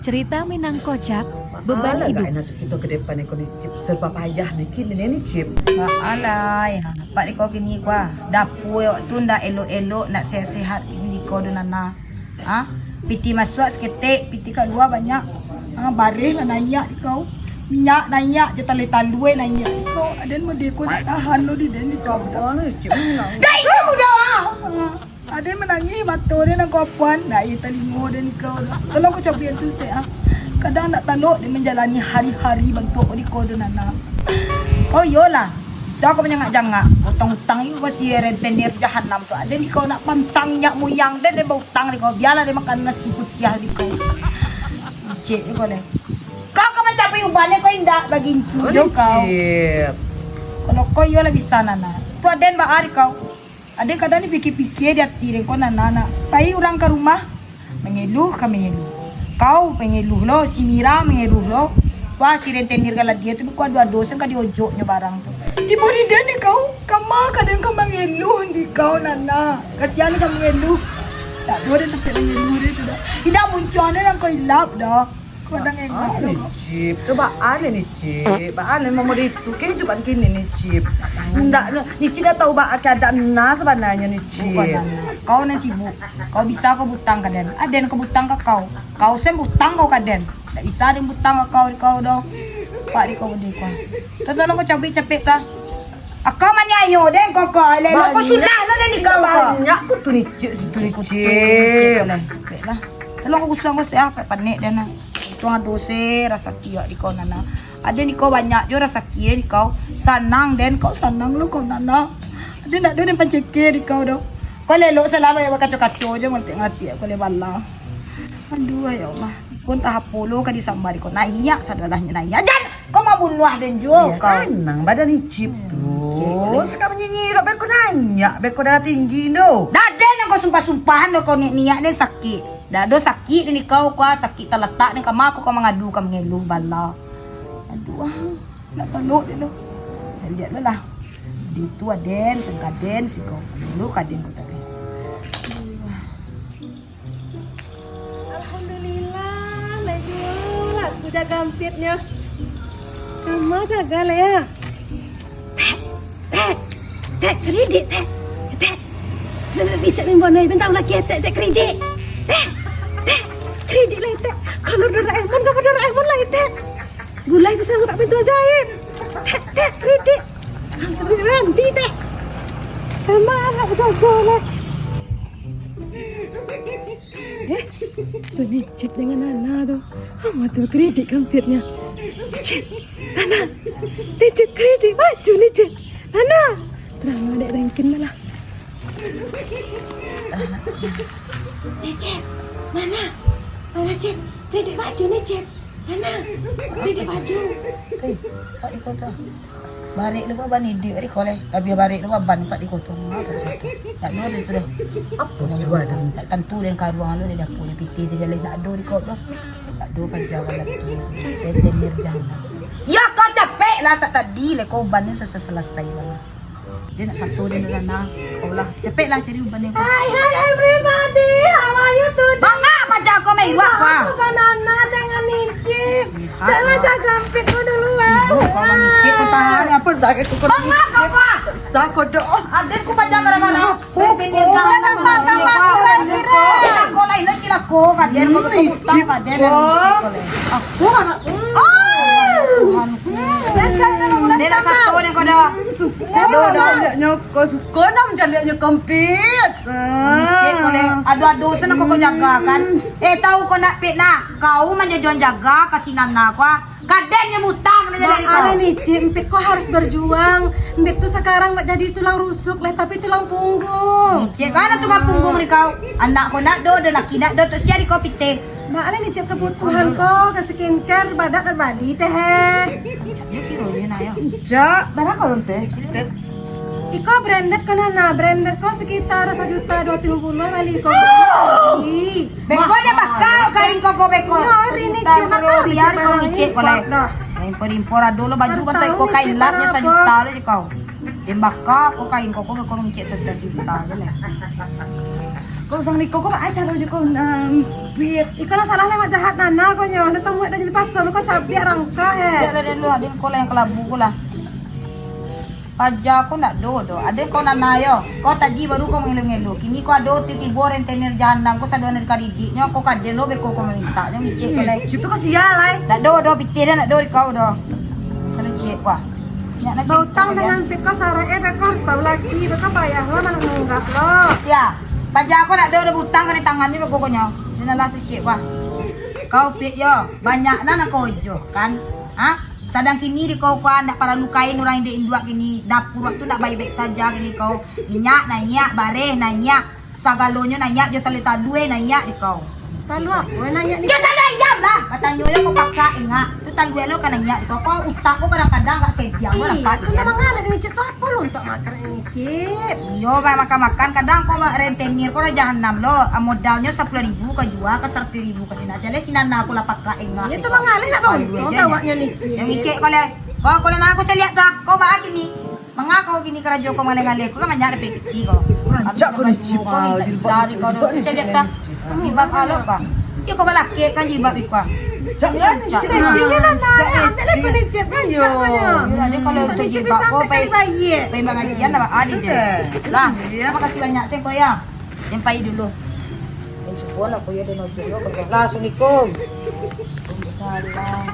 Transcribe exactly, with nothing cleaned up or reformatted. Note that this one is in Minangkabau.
Cerita Minang Kocak, beban hidup. Alah, nak sakito ka depan ko ni, Cip. Serba payah ni kini ni, Cip. Alah, ya. Pak diko kini kuah. Dapua awak tu ndak elok-elok, ndak sehat-sehat kini diko do Nana. Ha? Pitih masuak saketek, pitih kalua banyak. Ha, bareh lah naiak diko. Minyak naiak, jo talua-talua naiak diko. Aden mode ko ndak tahan lo di den diko. Dai, kamu dah. Ha. Aden manangih, mato den nan kapuan, naiak talingo den diko. Tolong ko cabuik tu saketek, ha. Kadang ndak talok den manjalani hari-hari bantuak ko diko do Nana. Oh iyolah. Bisa ko manyangak-jangak, utang-utang iko si rentenir jahanam tu. Aden diko nak pantang niniak muyang den, den bautang diko. Bialah den makan nasi putiah diko. Ijek diko leh. Kau ka mancapai uban ko indak bagincu jo kau. Kalau ko iyolah bisa Nana. Tu aden baa diko. Aden kadang dipikia-pikia di ati den ko Nana, nak pai urang ka rumah. Mangeluh ka mangeluh. Kau mangeluh lo, si Mira mangeluh lo. Wah, si rentenir galadia tu beko ado-ado sen ka diojoknyo barang tu. Tibo di den dek kau, kama ka den ka mangeluh di kau Nana. Kasian ka mangeluh. Tak ado den tampek mangeluh den tu dah. Indak muncuang den nan kau ilap dah. Kau dah ngengak ni, Cip. Tu baa ni, Cip? Baa ni memang mode itu kehidupan kini ni, Cip. Ndak, ni Cip dah tahu baa keadaan Nana sabananyo ni, Cip. Bukan, Nana. Kau nan sibuk. Kau bisa kau butang ka den. Aden kau butang ka kau. Kau sen butang kau ka den. Ndak bisa den butang ka kau, di kau doh. Pak di kau di kau. Tu tolong kau cabuik capek tu. Akau maniayo den kau, kau. Elok kau sudah lo den di kau, kau. Banyak kutu ni, Cip, situ ni, Cip. Cip lah. Tolong kau kusuang kau setia, panek den nah. Itu ado se rasaki awak di kau Nana. Aden di kau banyak jo rasaki di kau. Sanang den, kau sanang lo kau Nana. Aden ndak ado den panceke di kau doh. Kau lelok salah banyak bakaco-kaco jo, malitik-malitik kau leh bala. Aduh, ya Allah. Kau antah apo lo ka disambar di kau. Naiak sadolahnyo naiak. Jan! Kau mambunuah den juo kau. Sanang badan Icip tu. Cik, boleh. Suka manyinyi dok beko naiak, beko darah tinggi tu. Dah den nan kau sumpah-sumpahan do kau niak-niak den sakik. Dah do sakik ni kau, kau sakik talatak ni kama kau, kau mangadu ka mangeluh bala. Aduh, ah, nak talok den doh. Caliak lo lah. Di tu aden, sangkaden, sikau. Dulu kaden kau tadi. Aduh, ah. Alhamdulillah, lai juo laku jago ampitnyo. Kama jago lai, ya? Tek, tek, tek, karidik, tek, tek. Bisa limbo nai bintang laki, tek, tek, karidik. Tek, tek, karidik lai, tek. Kalau Doraemon, kalau Doraemon lai, tek. Gulai bisa buka pintu ajaib. Tek, tek, karidik. Hampir bisa berhenti, tek. Kama lah, jago lah. Eh, tu Nicip dengan Nana tu. Ama tu kredit kampitnya. Nicip, Nana. Nicip kredit baju Nicip. Nana. Terang adek rengkin malah. Nicip, Nana. Nana Cip, kredit baju Nicip. Nana, kredit baju. Eh, Pak Iko tu. Barek lu ban iduik di koleh. Labiah barek lu ban Pak di kotong. Tak ada tu dah. Apo sudah? Tak tantu den karuang lu di dapur, di pitih di jaleh tak ada di kau tu. Tak ada paja bala tu. Rentenir jahanam. Ya kau capek lah sak tadi le kau ban ni selesai-selesai bala. Dia nak satu dia nak nah. Kau lah capek lah cari uban ni. Hai, hai, everybody, how are you today? Manga paja kau mewah kau. Banana dengan Nicip. Jangan jago ampit kau dulu, ah. Ibu, kau mangicik, kau tahan. Apa dah, aku kau mangicik? Bisa kau doh. Aden ku panjang gara-gara. Pukul. Kau lain lah cilako, kaden kau tu utang, kaden. Aku anak. Tuhan. Dia nak satu ni kau dah. Suka nak menjaliaknya kau, suka nak menjaliaknya kampit. Mangicik kau leh. Aduh, aduh, sana kau, kau jaga kan. Eh, tahu kau nak pitnah. Kau manjajuan jaga kasih Nana kau, ah. Kaden yang utang ni dari kau. Mak, ada Nicip, Mpik kau harus berjuang. Mpik tu sekarang nak jadi tulang rusuk leh, tapi tulang punggung. Nicip, mana tulang punggung ni kau? Anak kau nak do, dan laki nak do, tu sia di kau pitih. Mak, ada Nicip kebutuhan kau, ke skincare, badak dan body teh. Cak, barang kau teh? Iko branded ko Nana, branded ko sekitar sajuta dua ratus lima puluh kali ko. Beko dia bakal kain koko beko. Yo, hari ni cuma tahu dia kau licik kau lai. Impor-impor ado lo baju bantai kau kain lap nyo sajuta lo je kau. Dia bakal kau kain koko beko ngicik sajuta je lah. Kau sang niko ko, mak, ai caro jo ko, um, Pit. Iko lah salah lah, mak, jahat nana ko nyo. Ndak tahu buek dari pasar, kau cabiak rangka, eh. Biar lah dulu, ado ko lah nan kalabu ko lah. Paja ko ndak do doh. Ado ko nana yo. Ko tadi baru ko mangelo-ngelo. Kini ko ado tibo-tibo rentenir jahanam ko sado nan kadidiknyo, ko kaden lo beko ko maminta nyo ngicek ko lai. Situ ko sial lai. Ndak do doh, pitih dah ndak do di kau doh. Kalau cek wah. Nyak nak Bautang cerita dengan peko sarai, eh, peko harus tahu lagi, peko payah lo, malah nunggak lo. Ya, paja ko ndak do, do butang kan di tangan ni peko ko nyo. Dinalah tu cek wah. Kau Pit yo, banyak nan kau ojoh kan? Ha? Sadang kini di kau kuan ndak paralu kain urang induak-induak kini, dapur waktu ndak baik-baik saja kini kau. Minyak naiak, bareh naiak, sagalonyo naiak, jo talua-talua naiak di kau. Talua apo naiak ni? Yo talua ayam lah. Katanyo yo kau pakak ingak. Tu talua lo ka naiak di kau. Kau utak kau kadang-kadang agak sediang lo. Ih, dapat tu kan. Memang ada ni, Cik. Tu apo lo untuak makan ni, Cik? Iyo, bah, makan-makan. Kadang kau rentenir kau lah jahanam lo. Ah, modalnyo sapuluah ribu kau jua ka saratuih ribu. Bukan sinan, jaleh sinan aku lah pakak engah. Iyo tu mangalih nak bangun. Kau tawaknyo licin. Yang licin kau leh. Kau, kau lah nak aku caliak tu. Kau baa kini? Manga kau kini karajo kau mangalih-ngalih. Kau kan banyak dapek piti kau. Rancak kau licin, jilbab ni. Caliak tu. Jilbab alok kau. Iyo kau galakek kan jilbab ikua. Jangan licin. Licin lah nak. Ambil lah kau licin. Rancak kau nyo. Iyo lah, dia kalau untuk jilbab kau pai, pai mangajian lah, adi deh. Lah, makasih banyak, Seng, kau ya. Yang pai dulu. Yang cubo lah, kau ya, dan ojek lo, kau. Lah, assalamualaikum. Waalaikumsalam.